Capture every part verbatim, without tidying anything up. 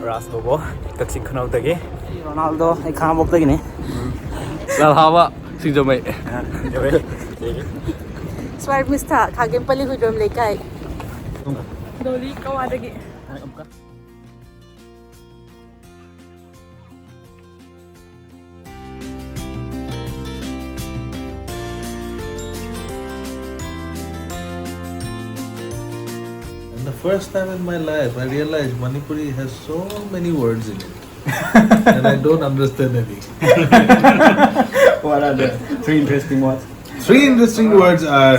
ꯔꯥꯖ ꯕꯣꯕꯣ, ꯀꯛꯆꯤꯡ ꯈꯨꯅꯧꯗꯒꯤ꯫ ꯑꯩ ꯔꯣꯅꯥꯜꯗꯣ, ꯑꯩ ꯈꯥꯉꯕꯣꯛꯇꯒꯤꯅꯤ꯫ ꯂꯜꯍꯥꯕ, ꯁꯤꯡꯖꯃꯩ꯫ ꯁ꯭ꯋꯥꯏ ꯃꯤꯁꯇ ꯈꯥꯒꯦꯝꯄꯜꯂꯤ ꯍꯨꯏꯗ꯭ꯔꯣꯝ ꯂꯩꯀꯥꯏ꯫ ꯗꯣꯂꯤ ꯀꯋꯥꯗꯒꯤ꯫ And the first time in my life, I realized Manipuri has so many words in it. And I don't understand any. What are the three interesting words? Three interesting words are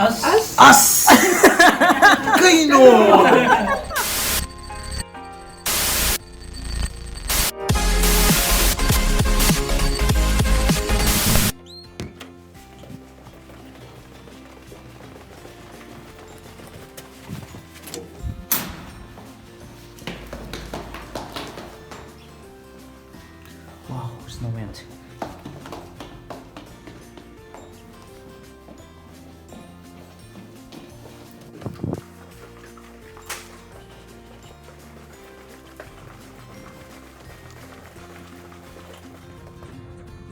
us. Us. ꯀꯩꯅꯣ? Wow, snowman.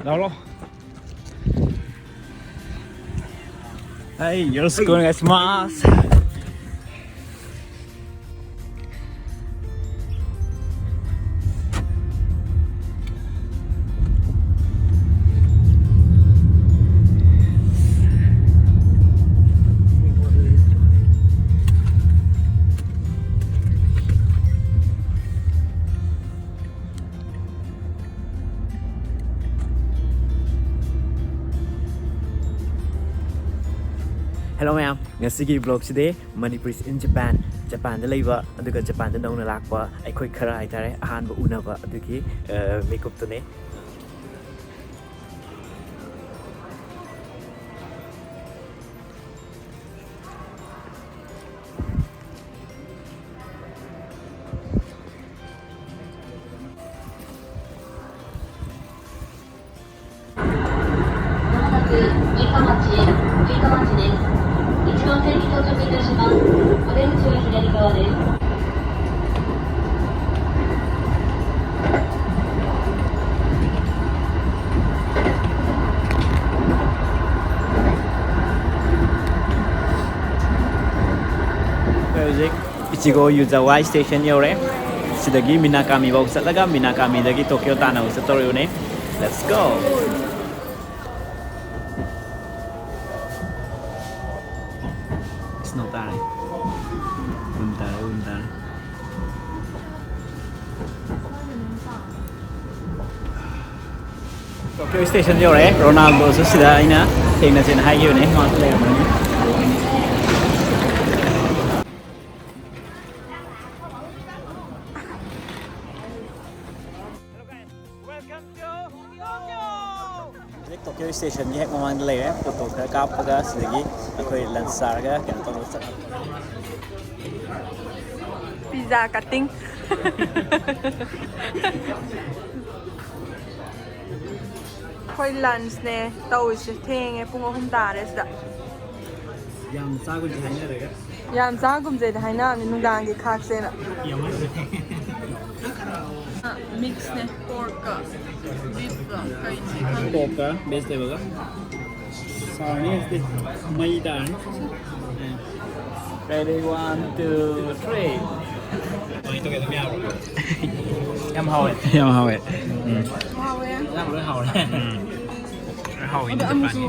ꯂꯥꯎ, ꯂꯥꯎ꯫ ꯑꯩ ꯌꯣꯔꯣꯁꯤꯀꯣ ꯅꯦꯒꯥꯁꯤꯃꯥꯁ꯫ Hello ꯃꯌꯥꯝ, ꯉꯁꯤꯒꯤ vlogꯁꯤꯗꯤ Manipuri's in Japan, ꯖꯄꯥꯟꯗ ꯂꯩꯕ ꯑꯗꯨꯒ ꯖꯄꯥꯟꯗ ꯅꯧꯅ ꯂꯥꯛꯄ ꯑꯩꯈꯣꯏ ꯈꯔ ꯍꯥꯏꯇꯥꯔꯦ, ꯑꯍꯥꯟꯕ ꯎꯅꯕ ꯑꯗꯨꯒꯤ, ꯑ, ꯃꯤꯀꯨꯞꯇꯨꯅꯦ꯫ ꯏꯆꯤꯒꯣ ꯌꯨꯖꯥꯋꯥꯏ ꯁ꯭ꯇꯦꯁꯟ ꯌꯧꯔꯦ꯫ ꯁꯤꯗꯒꯤ ꯃꯤꯅꯥꯀꯥꯃꯤ ꯐꯥꯎ ꯆꯠꯂꯒ ꯃꯤꯅꯥꯀꯥꯃꯤꯗꯒꯤ ꯇꯣꯀꯤꯌꯣ ꯇꯥꯟꯅꯕ ꯆꯠꯇꯧꯔꯤꯕꯅꯦ꯫ Let's go! Snow ꯇꯥꯔꯦ꯫ ꯎꯟ ꯇꯥꯔꯦ, ꯎꯟ ꯇꯥꯔꯦ꯫ ꯇꯣꯀꯤꯌꯣ ꯁ꯭ꯇꯦꯁꯟ ꯌꯧꯔꯛꯑꯦ꯫ ꯔꯣꯅꯥꯜꯗꯣꯁꯨ ꯁꯤꯗ ꯑꯩꯅ ꯊꯦꯡꯅꯁꯦꯅ ꯍꯥꯏꯈꯤꯕꯅꯦ꯫ ꯃꯥꯁꯨ ꯂꯩꯔꯝꯃꯅꯤ꯫ ꯍꯧꯖꯤꯛ ꯇꯣꯀꯤꯌꯣ ꯁ꯭ꯇꯦꯁꯟꯒꯤ ꯍꯦꯛ ꯃꯃꯥꯡꯗ ꯂꯩꯔꯦ꯫ ꯐꯣꯇꯣ ꯈꯔ ꯀꯥꯞꯄꯒ ꯁꯤꯗꯒꯤ ꯑꯩꯈꯣꯏ ꯂꯟꯁ ꯆꯥꯔꯒ ꯀꯩꯅꯣ ꯇꯧꯔꯒ ꯆꯠꯂꯅꯤ꯫ Pizza cutting꯫ ꯑꯩꯈꯣꯏ ꯂꯟꯁꯅꯦ ꯇꯧꯔꯤꯁꯦ꯫ ꯊꯦꯡꯉꯦ, ꯄꯨꯡ ꯑꯍꯨꯝ ꯇꯥꯔꯦ ꯁꯤꯗ꯫ ꯌꯥꯝ ꯆꯥꯒꯨꯝꯁꯦ ꯍꯥꯏꯅꯔꯒ꯫ ꯌꯥꯝ ꯆꯥꯒꯨꯝꯁꯦꯗꯤ ꯍꯥꯏꯅꯕꯅꯤ, ꯅꯨꯡꯗꯥꯡꯒꯤ ꯈꯥꯛꯁꯦꯅ꯫ ꯌꯥꯝꯃꯟꯈ꯭ꯔꯦ꯫ ꯃꯤꯛꯁꯅꯦ, ꯄꯣꯔꯛꯀ ꯕꯤꯐꯀ ꯀꯩꯅꯣ ꯈꯪꯗꯦ꯫ ꯄꯣꯔꯛꯀ ꯚꯦꯖꯤꯇꯦꯕꯜꯒ꯫ ꯁꯥꯎꯔꯅꯤ ꯍꯧꯖꯤꯛꯇꯤ꯫ ꯃꯩ ꯇꯥꯔꯅꯤ꯫ Ready, one, two, three. ꯀꯃꯥꯏꯅ ꯇꯧꯒꯦ, ꯑꯗꯨꯝ ꯌꯥꯕ꯭ꯔꯣ? ꯌꯥꯝ ꯍꯥꯎꯋꯦ꯫ ꯌꯥꯝ ꯍꯥꯎꯋꯦ꯫ ꯎꯝ꯫ ꯍꯥꯎꯋꯦ꯫ ꯌꯥꯝ ꯂꯣꯏ ꯍꯥꯎꯔꯦ꯫ ꯎꯝ꯫ ꯂꯣꯏ ꯍꯥꯎꯋꯤ, ꯑꯗꯣ ꯅꯠꯇ꯭ꯔꯥ? ꯑꯃꯨꯛꯁꯨ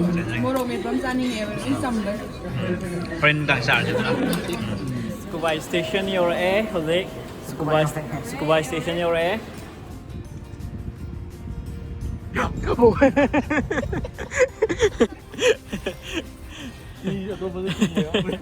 ꯃꯣꯔꯣꯛ ꯃꯦꯠꯄ ꯑꯃ ꯆꯥꯅꯤꯡꯉꯦꯕ, ꯂꯣꯏ ꯆꯝꯕꯩ꯫ ꯎꯝ꯫ ꯍꯣꯔꯦꯟ ꯅꯨꯡꯗꯥꯡ ꯆꯥꯔꯁꯦ ꯑꯗꯨꯅ꯫ ꯎꯝ꯫ ꯁ꯭ꯀꯨꯕꯥꯏ ꯁ꯭ꯇꯦꯁꯟ ꯌꯧꯔꯛꯑꯦ ꯍꯧꯖꯤꯛ꯫ ꯁ꯭ꯀꯨꯕꯥꯏ ꯁ꯭ꯇꯦ-, ꯁ꯭ꯀꯨꯕꯥꯏ ꯁ꯭ꯇꯦꯁꯟ ꯌꯧꯔꯛꯑꯦ꯫ ꯃꯤ ꯑꯇꯣꯞꯄꯗ ꯊꯤꯟꯕ ꯌꯥꯎꯈ꯭ꯔꯦ꯫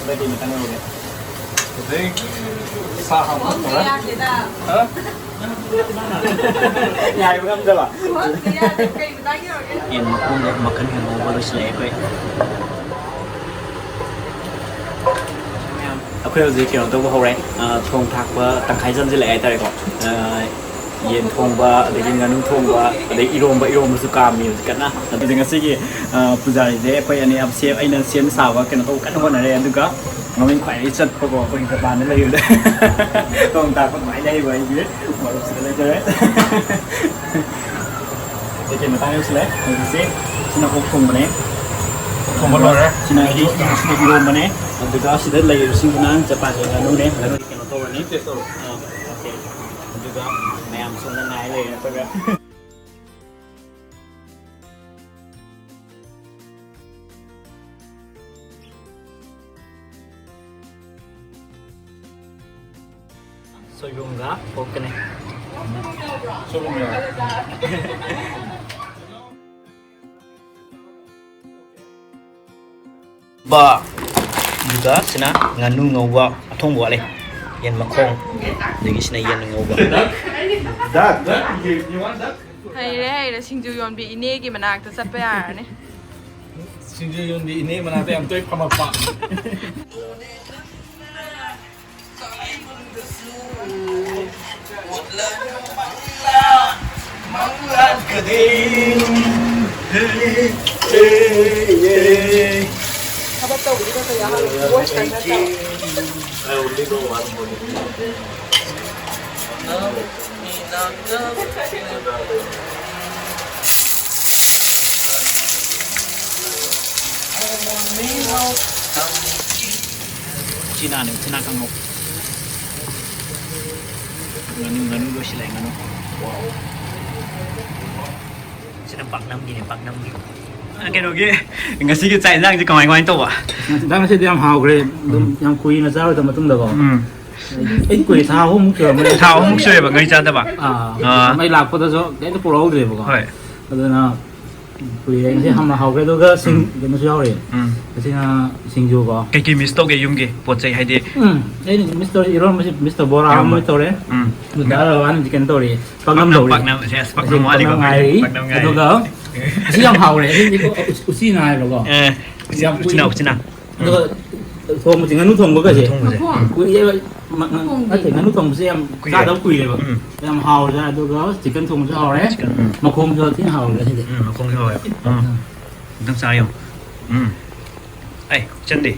ꯑꯗꯩꯗꯤ ꯃꯊꯪ ꯂꯧꯔꯒꯦ꯫ ꯑꯗꯩ ꯁꯥ ꯍꯥꯞꯄ ꯅꯠꯇ꯭ꯔꯥ? ꯍꯥ? ꯉꯥꯏꯕ ꯉꯝꯗꯕ꯫ ꯌꯦꯟ ꯃꯈꯣꯡꯗ ꯃꯈꯟ ꯍꯦꯟꯕ ꯂꯣꯏꯁꯤꯜꯂꯛꯑꯦ ꯑꯩꯈꯣꯏ꯫ ꯑꯩꯈꯣꯏ ꯍꯧꯖꯤꯛ ꯀꯩꯅꯣ ꯇꯧꯕ ꯍꯧꯔꯦ꯫ ꯑ, ꯊꯣꯡ ꯊꯥꯛꯄ ꯇꯪꯈꯥꯏ ꯆꯟꯁꯤꯜꯂꯛꯑꯦ ꯍꯥꯏꯇꯥꯔꯦꯀꯣ꯫ ꯑ, ꯌꯦꯟ ꯊꯣꯡꯕ, ꯑꯗꯒꯤ ꯉꯥꯅꯨ ꯊꯣꯡꯕ, ꯑꯗꯩ ꯏꯔꯣꯝꯕ, ꯏꯔꯣꯝꯕꯁꯨ ꯀꯥꯝꯃꯤ ꯍꯧꯖꯤꯛ ꯀꯟꯅ꯫ ꯑꯗꯨꯗꯤ ꯉꯁꯤꯒꯤ, ꯑ, ꯄꯨꯖꯥꯔꯤꯁꯦ ꯑꯩꯈꯣꯏ ꯑꯅꯤ ꯌꯥꯝ ꯁꯦꯝ-, ꯑꯩꯅ ꯁꯦꯝ ꯁꯥꯕ ꯀꯩꯅꯣ ꯇꯧꯕ ꯀꯟꯅ ꯍꯣꯠꯅꯔꯦ꯫ ꯑꯗꯨꯒ ꯃꯃꯤꯡ ꯈ꯭ꯋꯥꯏꯗꯒꯤ ꯆꯠꯄꯀꯣ, ꯑꯩꯈꯣꯏ ꯖꯄꯥꯟꯗ ꯂꯩꯕꯗ ꯊꯣꯡ ꯊꯥꯛꯄ ꯅꯨꯡꯉꯥꯏꯅ ꯍꯩꯕ ꯑꯩꯒꯤ ꯃꯔꯨꯞꯁꯤꯗ ꯂꯩꯖꯔꯦ꯫ ꯀꯩꯀꯩ ꯃꯇꯥꯡ ꯌꯧꯁꯤꯜꯂꯦ? ꯍꯧꯖꯤꯛꯁꯦ ꯁꯤꯅ ꯑꯣꯛ ꯊꯣꯡꯕꯅꯦ꯫ ꯊꯣꯡꯕ ꯂꯣꯏꯔꯦ꯫ ꯁꯤꯅ ꯏꯔꯣ-, ꯁꯤꯅ ꯏꯔꯣꯝꯕꯅꯦ꯫ ꯑꯗꯨꯒ ꯁꯤꯗ ꯂꯩꯔꯤꯕꯁꯤꯡꯗꯨꯅ ꯖꯄꯥꯟꯒꯤ ꯉꯥꯅꯨꯅꯦ꯫ ꯉꯥꯅꯨ ꯀꯩꯅꯣ ꯇꯧꯔꯅꯤ꯫ ꯑꯥ, okay꯫ ꯑꯗꯨꯒ ꯃꯌꯥꯝ ꯁꯣꯝꯗ ꯉꯥꯏ ꯂꯩꯔꯦ꯫ ꯅꯠꯇ꯭ꯔꯒ ꯁꯣꯏꯕꯨꯝꯒ ꯄꯣꯛꯀꯅꯤ꯫ ꯁꯣꯏꯕꯨꯝ ꯌꯥꯎꯔꯦ꯫ ꯕ꯫ ꯑꯗꯨꯒ ꯁꯤꯅ ꯉꯥꯅꯨ ꯉꯧꯕ ꯑꯊꯣꯡꯕ ꯋꯥꯠꯂꯤ꯫ ꯌꯦꯟ ꯃꯈꯣꯡ꯫ ꯑꯗꯒꯤ ꯁꯤꯅ ꯌꯦꯟ ꯉꯧꯕ꯫ Duck? Duck? You, you want duck? ꯍꯩꯔꯦ, ꯍꯩꯔꯦ꯫ ꯁꯤꯡꯖꯨ ꯌꯣꯟꯕꯤ ꯏꯅꯦꯒꯤ ꯃꯅꯥꯛꯇ ꯆꯠꯄ ꯌꯥꯔꯅꯤ꯫ ꯁꯤꯡꯖꯨ ꯌꯣꯟꯕꯤ ꯏꯅꯦ ꯃꯅꯥꯛꯇ ꯌꯥꯝ ꯇꯣꯏ ꯐꯝꯃꯛꯄ꯫ ꯊꯕꯛ ꯇꯧꯕꯗꯨꯗ ꯀꯌꯥ ꯍꯪꯉꯛꯇꯦ꯫ Voice ꯈꯛ ꯅꯠꯇꯕ꯫ ꯆꯤꯅꯥꯅꯦ, ꯆꯤꯅꯥ ꯀꯥꯡꯍꯧ꯫ ꯉꯥꯅꯨ, ꯉꯥꯅꯨ ꯂꯣꯏꯁꯤꯜꯂꯛꯑꯦ, ꯉꯥꯅꯨ꯫ ꯁꯤꯅ ꯄꯥꯛꯅꯝꯒꯤꯅꯦ, ꯄꯥꯛꯅꯝꯒꯤ꯫ ꯑ, ꯀꯩꯅꯣꯒꯤ, ꯉꯁꯤꯒꯤ ꯆꯥꯛ ꯏꯟꯖꯥꯡꯁꯦ ꯀꯃꯥꯏ, ꯀꯃꯥꯏ ꯇꯧꯕ? ꯏꯟꯖꯥꯡ ꯉꯁꯤꯗꯤ ꯌꯥꯝ ꯍꯥꯎꯈ꯭ꯔꯦ꯫ ꯑꯗꯨꯝ ꯎꯝ꯫ ꯌꯥꯝ ꯀꯨꯏꯅ ꯆꯥꯔꯨꯗ ꯃꯇꯨꯡꯗꯀꯣ꯫ ꯎꯝ꯫ ꯑꯩ ꯀꯨꯏꯔꯦ, ꯊꯥ ꯑꯍꯨꯝꯃꯨꯛ ꯁꯨꯔꯝꯃꯅꯤ꯫ ꯊꯥ ꯑꯍꯨꯝꯃꯨꯛ ꯁꯨꯔꯦꯕ ꯉꯩ ꯆꯥꯗꯕ? ꯑꯥ꯫ ꯑꯥ꯫ ꯃꯩ ꯂꯥꯛꯄꯗꯁꯨ ꯀꯩꯝꯇ ꯄꯨꯔꯛꯍꯧꯗ꯭ꯔꯦꯕꯀꯣ꯫ ꯍꯣꯏ꯫ ꯑꯗꯨꯅ ꯀꯨꯏꯔꯦ꯫ ꯉꯁꯤ ꯍꯥꯟꯅ ꯍꯥꯎꯈ꯭ꯔꯦ꯫ ꯑꯗꯨꯒ ꯁꯤꯡ ꯎꯝ꯫ ꯀꯩꯅꯣꯁꯨ ꯌꯥꯎꯔꯤ꯫ ꯎꯝ꯫ ꯉꯁꯤꯅ ꯁꯤꯡꯖꯨꯀꯣ꯫ ꯀꯩꯀꯩ ꯃꯤꯁ ꯇꯧꯒꯦ ꯌꯨꯝꯒꯤ ꯄꯣꯠ ꯆꯩ ꯍꯥꯏꯗꯤ? ꯎꯝ꯫ ꯑꯩꯅ ꯃꯤꯁ ꯇꯧꯔꯤ ꯏꯔꯣꯟꯕꯁꯤ ꯃꯤꯁ ꯇꯧ꯫ ꯕꯣꯔꯥ ꯑꯃ ꯏꯔꯣꯟꯕ꯫ ꯃꯤꯁ ꯇꯧꯔꯦ꯫ ꯎꯝ꯫ ꯑꯗꯨ ꯗꯥꯜ ꯍꯋꯥꯏꯅ ꯆꯤꯛꯀꯟ ꯇꯧꯔꯤ꯫ ꯄꯥꯛꯅꯝ ꯄꯥꯛꯅꯝ, ꯇꯧꯔꯤ꯫ ꯄꯥꯛꯅꯝ, yes, ꯉꯁꯤ ꯄꯥꯛꯅꯝ ꯋꯥꯠꯂꯤꯀꯣ꯫ ꯄꯥꯛꯅꯝ ꯉꯥꯏꯔꯤ꯫ ꯄꯥꯛꯅꯝ ꯉꯥꯏꯔꯤ꯫ ꯑꯗꯨꯒ ꯉꯁꯤ ꯌꯥꯝ ꯍꯥꯎꯔꯦ꯫ ꯉꯁꯤꯗꯤ ꯎꯆꯤꯅ ꯍꯥꯏꯕꯀꯣ꯫ ꯑꯦ, ꯌꯥꯝ ꯎꯆꯤꯅꯥ, ꯀꯨꯏ-, ꯎꯆꯤꯅꯥ꯫ ꯑꯗꯨꯒ ꯊꯣꯡꯕꯁꯦ, ꯉꯥꯅꯨ ꯊꯣꯡꯕꯒꯁꯦ꯫ ꯉꯥꯅꯨ ꯊꯣꯡꯕꯁꯦ꯫ ꯃꯈꯣꯡ꯫ ꯎꯝ꯫ ꯀꯨꯏꯔꯦꯕ꯫ ꯃ-, ꯃ-, ꯃꯈꯣꯡꯗꯤ꯫ ꯅꯠꯇꯦ, ꯉꯥꯅꯨ ꯊꯣꯡꯕꯁꯦ ꯌꯥꯝ ꯀꯨꯏꯔꯦ꯫ ꯆꯥꯗꯕ ꯀꯨꯏꯔꯦꯕ꯫ ꯎꯝ꯫ ꯌꯥꯝ ꯍꯥꯎꯔꯦ꯫ ꯑꯗꯨꯒ ꯆꯤꯛꯀꯟ ꯊꯣꯡꯕꯁꯨ ꯍꯥꯎꯔꯦ꯫ ꯆꯤꯛꯀꯟ, ꯎꯝ꯫ ꯃꯈꯣꯡꯁꯨ ꯊꯤꯅ ꯍꯥꯎꯔꯦ ꯉꯁꯤꯗꯤ꯫ ꯎꯝ, ꯃꯈꯣꯡꯁꯨ ꯍꯥꯎꯋꯦ꯫ ꯎꯝ꯫ ꯑꯝꯇꯪ ꯆꯥ ꯌꯦꯡꯉꯨ꯫ ꯎꯝ꯫ ꯑꯩ, ꯆꯟꯗꯤ꯫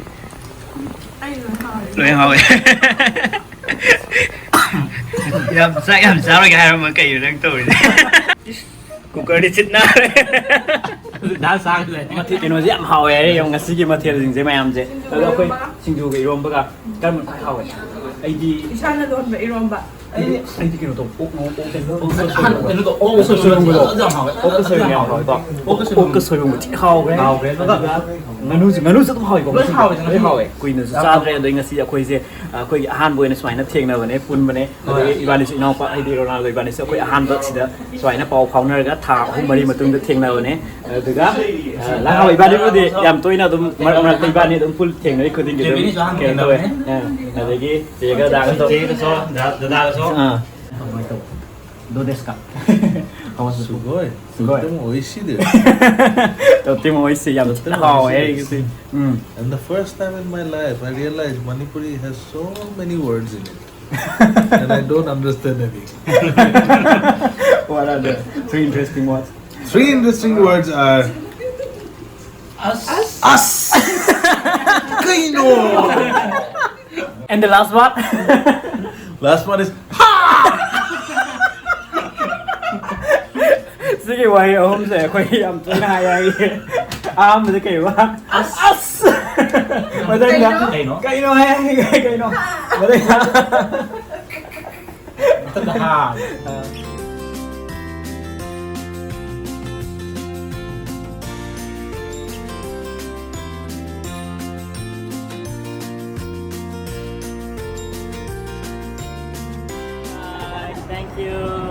ꯑꯩ ꯂꯣꯏ ꯍꯥꯎꯔꯦ꯫ ꯂꯣꯏ ꯍꯥꯎꯋꯦ꯫ ꯌꯥꯝ ꯆꯥꯛ ꯌꯥꯝ ꯆꯥꯔꯣꯏꯒꯦ ꯍꯥꯏꯔꯝꯃ ꯀꯩꯅꯣ ꯅꯪ ꯇꯧꯔꯤꯁꯦ? ꯀꯨꯀꯔꯗꯤ ꯆꯤꯠ ꯅꯥꯔꯦ꯫ ꯗꯥꯜ ꯆꯥꯈ꯭ꯔꯦ꯫ ꯃꯊꯦꯜ ꯀꯩꯅꯣꯁꯦ ꯌꯥꯝ ꯍꯥꯎꯋꯦ ꯍꯥꯏꯔꯦ ꯌꯦꯡꯉꯣ, ꯉꯁꯤꯒꯤ ꯃꯊꯦꯜꯁꯤꯡꯁꯦ ꯃꯌꯥꯝꯁꯦ꯫ ꯑꯗꯣ ꯑꯩꯈꯣꯏ ꯁꯤꯡꯖꯨꯒ ꯏꯔꯣꯝꯕꯒ ꯀꯔꯝꯕꯅ ꯈ꯭ꯋꯥꯏ ꯍꯥꯎꯋꯦ? ꯑꯩꯗꯤ ꯏꯁꯥꯅ ꯂꯣꯟꯕ ꯏꯔꯣꯝꯕ꯫ ꯑꯩꯗꯤ, ꯑꯩꯗꯤ ꯀꯩꯅꯣ ꯇꯧ-, ꯑꯣꯛ, ꯑꯣꯛ, ꯑꯣꯛ, ꯑꯣꯛ, ꯑꯍꯥꯟꯕ ꯀꯩꯅꯣ ꯇꯧ-, ꯑꯣꯛ ꯁꯣꯏꯕꯨꯝ꯫ ꯑꯗꯨ ꯌꯥꯝ ꯍꯥꯎꯋꯦ꯫ ꯑꯣꯛ ꯁꯣꯏꯕꯨꯝ ꯌꯥꯝ ꯍꯥꯎꯋꯦꯀꯣ꯫ ꯑꯣꯛ ꯁꯣꯏꯕꯨꯝ꯫ ꯑꯣꯛꯀ ꯁꯣꯏꯕꯨꯝꯒ ꯊꯤ ꯍꯥꯎꯈ꯭ꯔꯦ꯫ ꯍꯥꯎꯈ꯭ꯔꯦ꯫ ꯑꯗꯨꯒ ꯉꯥꯅꯨꯁꯨ, ꯉꯥꯅꯨꯁꯨ ꯑꯗꯨꯝ ꯍꯥꯎꯋꯦꯀꯣ꯫ ꯂꯣꯏ ꯉꯁꯤꯗꯤ ꯍꯥꯎꯋꯦ, ꯂꯣꯏ ꯉꯥꯅꯨ꯫ ꯍꯥꯎꯋꯦ꯫ ꯀꯨꯏꯅꯁꯨ ꯌꯥꯝ ꯆꯥꯗ꯭ꯔꯦ꯫ ꯍꯥꯎꯋꯦ꯫ ꯑꯗꯩ ꯉꯁꯤ ꯑꯩꯈꯣꯏꯁꯦ, ꯑꯩꯈꯣꯏꯒꯤ ꯑꯍꯥꯟꯕ ꯑꯣꯏꯅ ꯁꯨꯃꯥꯏꯅ ꯊꯦꯡꯅꯕꯅꯦ, ꯄꯨꯟꯕꯅꯦ꯫ ꯍꯣꯏ꯫ ꯑꯗꯒꯤ ꯏꯕꯥꯅꯤꯁꯨ ꯏꯅꯥꯎꯄꯥ, ꯍꯥꯏꯗꯤ ꯔꯣꯅꯥꯜꯗꯣ ꯏꯕꯥꯅꯤꯁꯨ ꯑꯩꯈꯣꯏ ꯑꯍꯥꯟꯕ ꯁꯤꯗ ꯁꯨꯃꯥꯏꯅ ꯄꯥꯎ ꯐꯥꯎꯅꯔꯒ ꯊꯥ ꯑꯍꯨꯝ ꯃꯔꯤ ꯃꯇꯨꯡꯗ ꯊꯦꯡꯅꯕꯅꯦ꯫ ꯑꯗꯨꯒ, ꯑ, ꯂꯥꯏ ꯍꯔꯥꯎ ꯏꯕꯥꯅꯤꯕꯨꯗꯤ ꯌꯥꯝ ꯇꯣꯏꯅ ꯑꯗꯨꯝ ꯃꯔꯛ ꯃꯔꯛꯇ ꯏꯕꯥꯅꯤ ꯑꯗꯨꯝ ꯄꯨꯜ-, ꯊꯦꯡꯅꯔꯤ ꯈꯨꯗꯤꯡꯒꯤ ꯑꯗꯨꯝ ꯀꯦꯕꯤꯟꯁꯨ ꯑꯍꯥꯟꯕ ꯀꯩꯅꯣ ꯇꯧꯋꯦ꯫ ꯊꯦꯡꯅꯕꯅꯦ꯫ ꯑ, ꯑꯗꯒꯤ ꯆꯦꯒ ꯗꯥꯒꯁꯨ꯫ ꯆꯦꯒꯁꯨ, ꯗꯥ-, ꯗꯗꯥꯒꯁꯨ꯫ ꯑꯥ꯫ ꯀꯃꯥꯏꯅ ꯇꯧꯕ? ꯗꯣꯗꯦꯁꯀ꯫ ꯁꯨꯒꯣꯏ꯫ ꯁꯨꯒꯣꯏ꯫ ꯁꯨꯒꯣꯏ ꯑꯣꯏꯁꯤ ꯗꯦ꯫ ꯇꯣꯇꯤꯝ ꯑꯣꯏꯁꯤ, ꯌꯥꯝ ꯊꯤꯅ ꯍꯥꯎꯋꯦ ꯑꯩꯒꯤꯁꯤ꯫ ꯎꯝ꯫ And the first time in my life, I realized Manipuri has so many words in it. And I don't understand any. What are the three interesting words? Three interesting words are us. Us. ꯀꯩꯅꯣ? And the last one? Last one is ꯁꯤꯒꯤ ꯋꯥꯍꯩ ꯑꯍꯨꯝꯁꯦ ꯑꯩꯈꯣꯏ ꯌꯥꯝ ꯇꯣꯏꯅ ꯍꯥꯏ ꯍꯥꯏꯌꯦ꯫ ꯑꯍꯥꯟꯕꯗ ꯀꯩ ꯋꯥ? ꯑꯁ! ꯃꯊꯪꯗ ꯀꯩꯅꯣ? ꯀꯩꯅꯣ ꯍꯦ? ꯀꯩꯅꯣ? ꯃꯊꯪꯗ ꯃꯊꯪꯗ ꯍꯥ꯫ Guys, thank you.